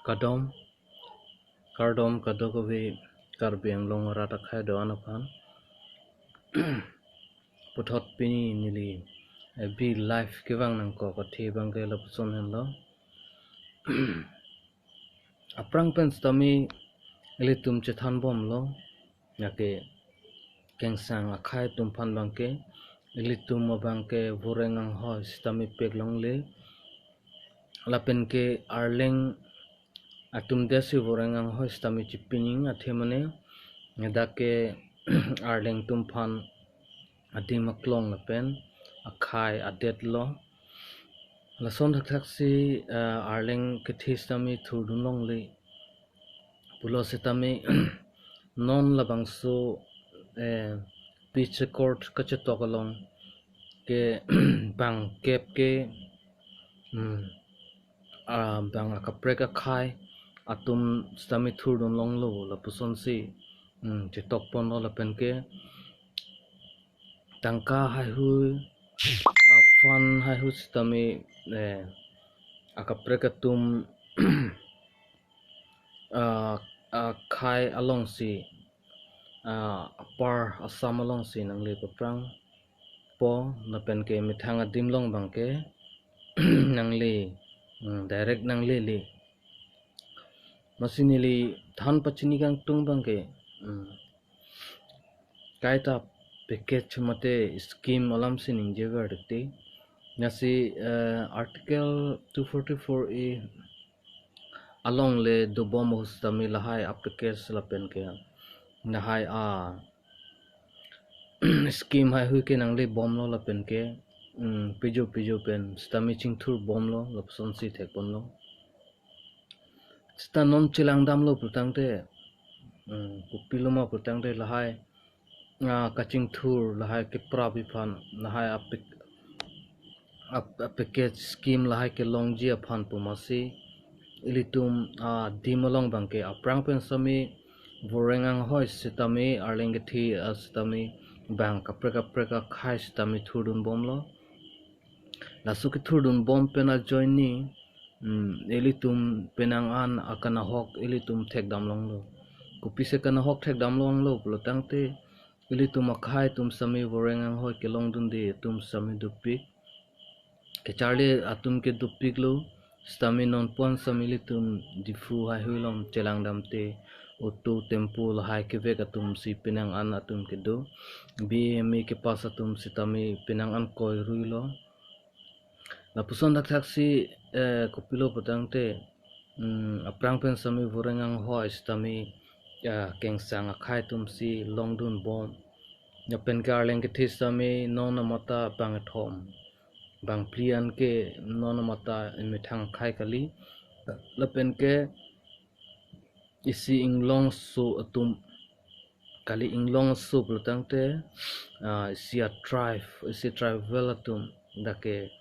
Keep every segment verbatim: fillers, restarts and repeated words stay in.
Kardom, kardom kadokave Karbi Anglong arat akhei do-an aphan. Puthot pini neli FB live kevang nangkok athe abangke lapuson henlo. Aphrang pen sitame ilitum chethan bomlo, lake kengsang akhei atum aphan abangke, ilitum abangke voreng anghoi sitame pek longle. Lapen ke Arleng atum det si voreng anghoi sitame chipining athe mane, ladak ke Arleng atum aphan adim aklong lapen akhei adet lo. Lason thakthak si, eh, Arleng kethe sitame thurdun longle pulo sitame non labangso, eh, peace accord kachetok along ke bang kep ke, hmm, ah, bang akaprek akhei atum sitame thurdun longlo lapuson si, hmm, chetok ponlo lapen ke tangka haihui, ah, fund haihui sitame, eh, akaprek atum, ah, akhei along si, ah, apar Assam along si nangle paphrang po lapen ke methang adim along abangke nangle, hmm, direct nanglele. Lasi neli than pachini kangtung abangke, hmm, kaita package mate scheme alam si ningjever dikte. Lasi, eh, Article two forty-four A along le dobom ahut sitame lahai a-package lapen ke lahai a scheme haihui ke nangle bomlo lapen ke, mm, pijo pijo pen sitame chingthur bomlo lapuson si thek ponlo. Sita non chelang damlo pulotangte, mm, kopiloma pulotangte lahai, ah, kachingthur lahai keprap aphan, lahai apik ap-, a-package scheme lahai kelongji aphan pu masi ilitum, ah, adim along abangke aphrang pen sitame voreng anghoi sitame Arleng kethe, ah, sitame bang kaprek kaprek akhei sitame thurdun bomlo. Laso kethurdun bom pen ajoine, mm, ilitum penang an akanahok ilitum thekdam longlo. Kopisi kanahok thekdam longlo pulotangte ilitum akhei atum sitame voreng anghoi kelongdunde atum sitame dopik. Kacharli atum ke dopiklo, sitame non pu-an sitame ilitum Diphu haihui along chelang damte auto, tempo lahai kevek atum si penang an atum kedo. B A M A kepass atum sitame penang an koi ruilo. Lapuson thakthak si, eh, kopilo pulotangte, mm, aphrang pen sitame voreng anghoi sitame, eh, kengsang akhei atum si longdun bom. Lapen ke Arleng kethe sitame non amata bang kethom, bang phli an ke non amata methang akhei kali. Lapen ke isi inglongso atum kali, inglongso pulotangte, ah, isi a-tribe, isi tribal atum, dak ke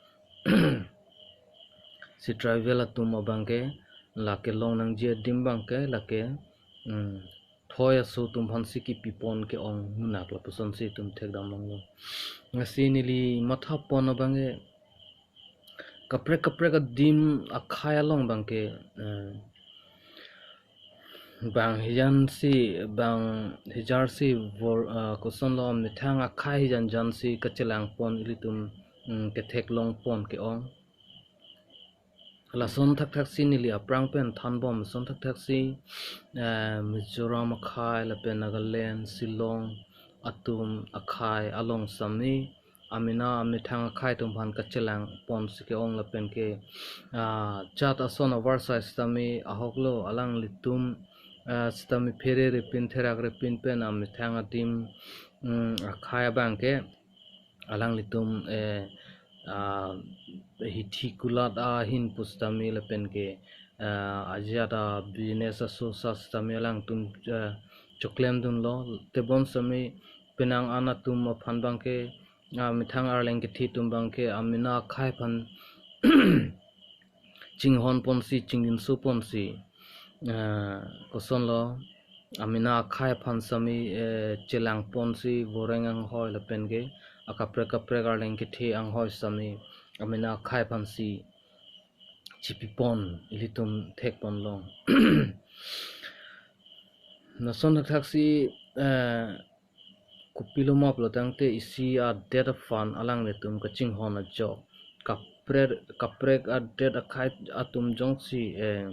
isi tribal atum abangke lake long nangji adim abangke lake, mm, thoi aso atum aphan si kipipon ke-ong munak lapuson si itum thekdam longlo. Lasi neli matha pon abangke kaprek kaprek adim akhei along abangke, eh, bang hijan si, bang hijar si vor, eh, kosonlo methang akhei hijan jan si kachelang pon ilitum, mm, kethek long pon ke-ong. Lason thakthak si neli aphrang pen than bom, lason thakthak si, eh, Mizoram akhei lapen Nagaland, Shillong atum akhei along sitame amena amethang akhei atum aphan kachelang pon si ke-ong lapen ke, ah, jat ason avarsai sitame ahoklo, alanglitum, ah, sitame phere ripin therak ripin pen amethang adim, mm, akhei abangke alanglitum, eh, ah, hithi kulat ahin pu sitame lapen ke, ah, ajat a-business asosa sitame alangtum, eh, choklemdunlo, tebon sitame penang an atum aphan abangke, ah, methang Arleng kethe atum abangke amena akhei aphan chinghon pon si, chingdinso pon si, ah, kosonlo amena akhei aphan sitame, eh, chelang pon si voreng anghoi lapen ke akaprek kaprek Arleng kethe anghoi sitame amena akhei aphan si chipipon, ilitum thekponlong. Lason thakthaksi, eh, kopilo ma pulotangte isi adet aphan alanglitum kachinghon ajok. Kaprek, kaprek adet akhai atum jongsi, eh,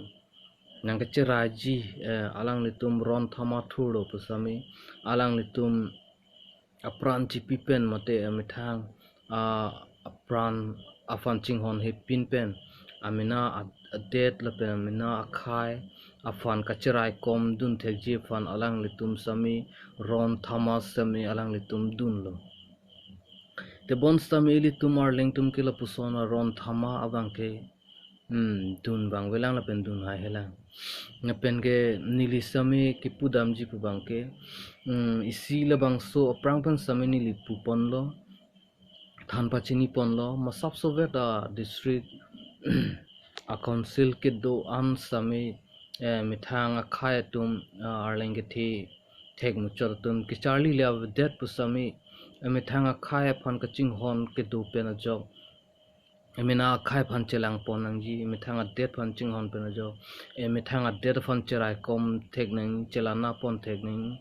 nangkacheraiji, eh, alanglitum ron thama thurlo pusitame, alanglitum apran chipi pen mate amethang, ah, apran aphan chinghon hepin pen, amena ad-, adet lapen amena akhai aphan kacherai kom dun thekji aphan alanglitum sitame ron thama sitame alanglitum dunlo. Tebon sitame ilitum arleng atum ke lapuson aron thama abang ke, hmm, dun vangvelang lapen dun haihelang. Lapen ke neli sitame kipudamji pu abang ke, hmm, isi labangso aphrang pen sitame neli puponlo, than pachiniponlo, masapsovet adistrict acouncil kedo-an sitame, eh, methang akhai atum, ah, arleng kethe thekmuchot atum kacharli le avedet pusitame, eh, methang akhai aphan kachinghon kedo pen ajok, eh, mena akhai aphan chelangpon nangji, methang adet aphan chinghon pen ajok, eh, methang adet aphan cherai kom thek nang, chelanapon thek nang.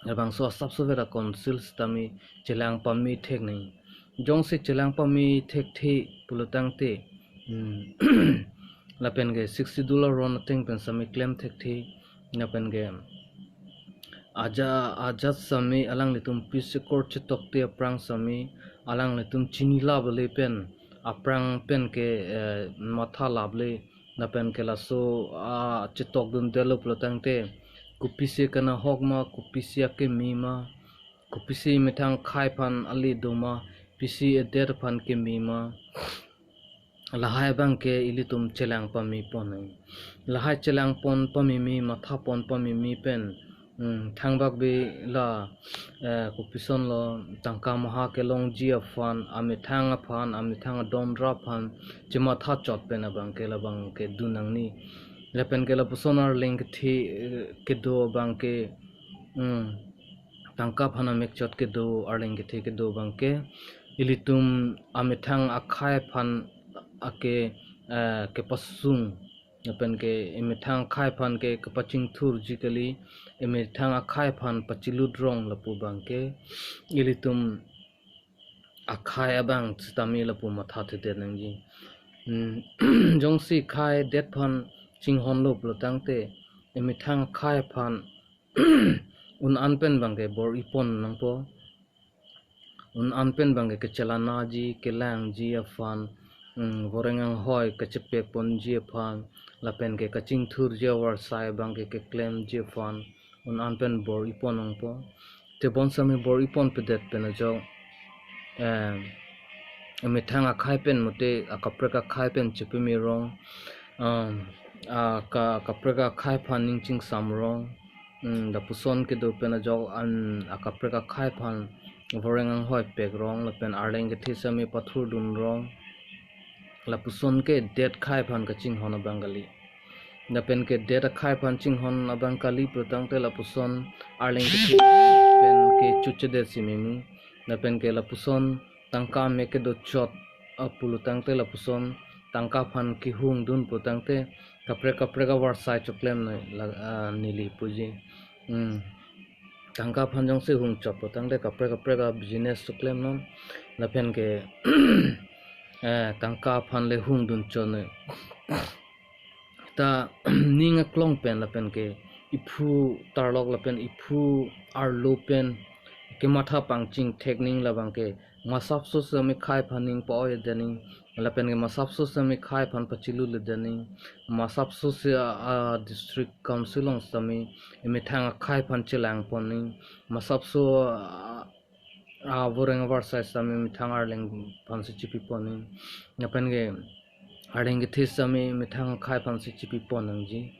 Labangso asapsovet acouncil sitame chelang pame thek nang. Jongsi chelang pame thekthe pulotangte, hmm, lapen ke sixth schedule aron ateng pen sitame klem thekthe, lapen ke aja-, ajat sitame alanglitum Peace Accord chetokte aphrang sitame alanglitum chini laple pen, aphrang pen ke, eh, matha laple, lapen ke laso, ah, chetok dundetlo pulotangte, kopisi kanahok ma, kopisi akeme ma, kopisi methang akhai aphan ale do ma, pisi adet aphan keme ma, lahai abang ke ilitum chelang pamepon nang. Lahai chelangpon pameme, mathapon pameme pen, hmm, thangbak be la, eh, kopisonlo, tangka maha kelongji aphan, amethang aphan, amethang adon ra aphan chematha chot pen abang ke labang ke dun nangne. Lapen ke lapuson arleng kethe, eh, kedo abang ke, hmm, tangka aphan amekchot kedo, arleng kethe kedo abang ke ilitum amethang akhai aphan ake, eh, kepasung, lapen ke emethang akhai aphan ke kepachingthurji kali, emethang akhai aphan pachilut rong lapu abang ke ilitum akhai abang sitame lapu mathathedet nangji. Hmm, jongsi akhai adet aphan chinghonlo pulotangte, emethang akhai aphan un-an pen abang ke bor-ipon nangpo. Un-an pen abang ke kechelanaji, kelangji aphan, hmm, voreng anghoi kachepekponji aphan, lapen ke kachingthurji avarsai abang ke keklemji aphan, un-an pen bor-ipon nangpo. Tebon sitame bor-ipon pedet pen ajok, eh, emethang akhai pen mate akaprek akhai pen chepeme rong, um, aka-, akaprek akhai aphan ning chingsam rong, hmm, lapuson kedo pen ajok an akaprek akhai aphan voreng anghoi pek rong, lapen arleng kethe sitame pathurdun rong. Lapuson ke adet akhai aphan kachinghon abang kali. Lapen ke adet akhai aphan chinghon abang kali pulotangte lapuson arleng kethe pen ke chuchedet si meme. Lapen ke lapuson tangka mek kedo chot, ah, pulotangte lapuson tangka aphan kehung dun pulotangte kaprek kaprek avarsai choklem nang la, ah, neli puji. Hmm. Tangka aphan jongsi hung chot pulotangte kaprek kaprek abusiness choklem non. Lapen ke, eh, tangka aphan le hung dun chot nang. Ta ning aklong pen lapen ke iphu tarlok lapen iphu arlo pen kematha pangching thek nang labang ke masapso sitame akhai aphan ning pa-oidet nang, lapen ke masapso sitame akhai aphan pachilut ledet nang, masapso si a, a district council along sitame emethang akhai aphan chelangpon nang, masapso a, a voreng avarsai sitame methang arleng aphansi chipipon nang, lapen ke arleng kethe sitame methang akhai aphansi chipipon nangji.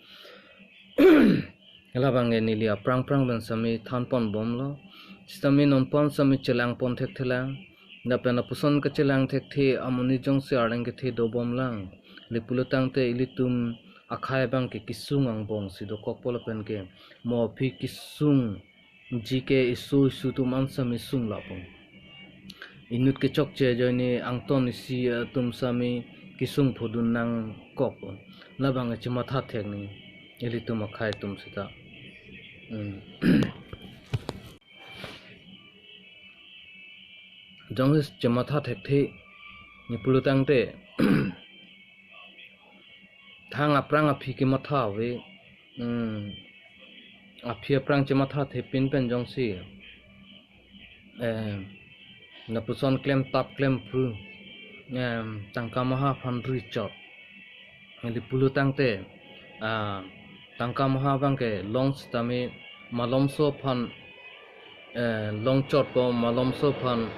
Labang ke neli aphrang aphrang pen sitame thanpon bomlo. Sitame non pen sitame chelangpon thekthelang. Lapen lapuson kachelang thekthe amonit jongsi arleng kethe dobomlang. Le pulotangte ilitum akhai abang ke kesung angbong si dokokpo lapen ke mo aphi kesungji ke isu isu atum an sitame sung lapu. Inut kechokche ajoine angton isi atum sitame kesung phodun nangkok. Labang chematha thek nangji ilitum akhai atum seta. Hmm. Jongsi chematha thekthe nangji pulo tangte, thang aphrang aphi kematha ave, hmm, aphi aphrang chematha thepin pen jongsi, eh, lapuson klemtap klempru, em, tangka maha aphan ri chot. Neli pulo tangte, ah, tangka maha abangke long sitame malomso aphan, eh, long chotpo, malomso aphan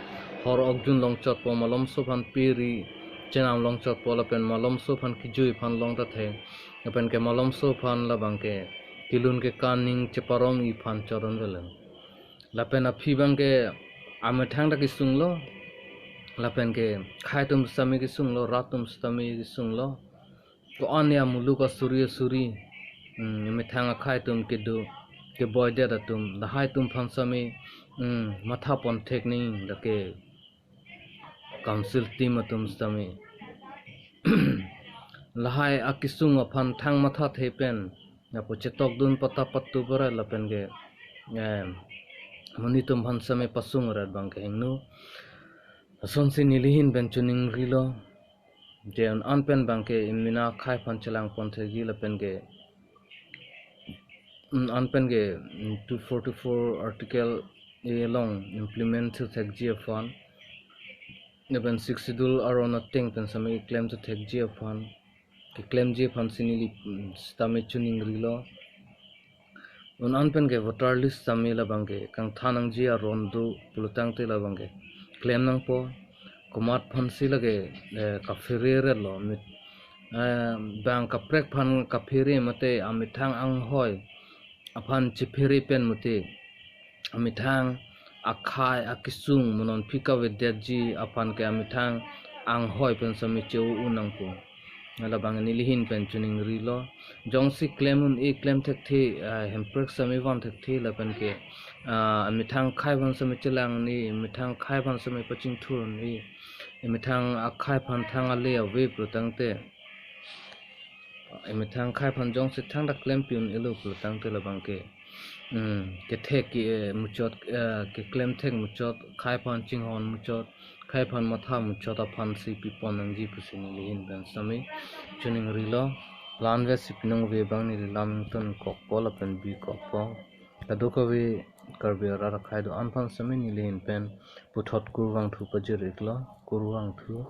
hor okjun long chotpo, malomso aphan pe ri chenam long chotpo, lapen malomso aphan kejui aphan long ta thek, lapen ke malomso aphan labangke kelun kekan ning cheparom-i aphan chot un velo. Lapen aphi abangke amethang ta kesunglo, lapen ke akhai atum sitame kesunglo, rat atum sitame kesunglo. Ko-an ya muluk asuri asuri, hmm, methang akhai atum kedo, keboidet atum, lahai atum aphan sitame, hmm, matha pon thek nangji, lake council team atum sitame. Lahai akesung aphan thang matha the pen, lapu chetok dun pata patu barat lapen ke, eh, monit atum aphan sitame pasung rat abangke hingno. Lasonsi neli ahin pen choningrilo. Je un-an pen abangke emena akhai aphan chelang pon thekji lapen ke, un-an pen ke, mm, two forty-four article A along implement thu thekji aphan, lapen sixth schedule aron ateng pen sitame keklem thu thekji aphan, keklemji aphan si neli, mm, sitame choningrilo. Un-an pen ke voter list sitame labangke kangthan nangji aron do pulo tangte labangke klem nangpo. Komat aphan si lake, eh, kaphere ret lo mit, eh, bang kaprek aphan kaphere mate amethang anghoi aphan chephere pen mate amethang akhai akesung mo non aphi kavedetji aphan ke amethang anghoi pen sitame che-o un nangpo. Labang neli ahin pen choningrilo. Jongsi klem un-e klem thekthe, ah, hemprek sitame van thekthe lapen ke, ah, methang akhai aphan sitame chelang un-e, methang akhai aphan sitame pachingthur un-e, methang akhai aphan thang ale ave pulo tangte, methang akhai aphan jongsi thangta klem pi un-elo pulo tangte labangke, hmm, kethek ke, eh, muchot, eh, keklem thek muchot, akhai aphan chinghon muchot, akhai aphan matha muchot aphan si pipon nangji pusi neli ahin pen sitame choningrilo. La-an vet si pinong ave abang neli lam ington kokpo lapen bi kokpo. Kadokave Karbi arat akhai do-an aphan sitame neli ahin pen puthot kurvangthu pajir-iklo, kurvangthu.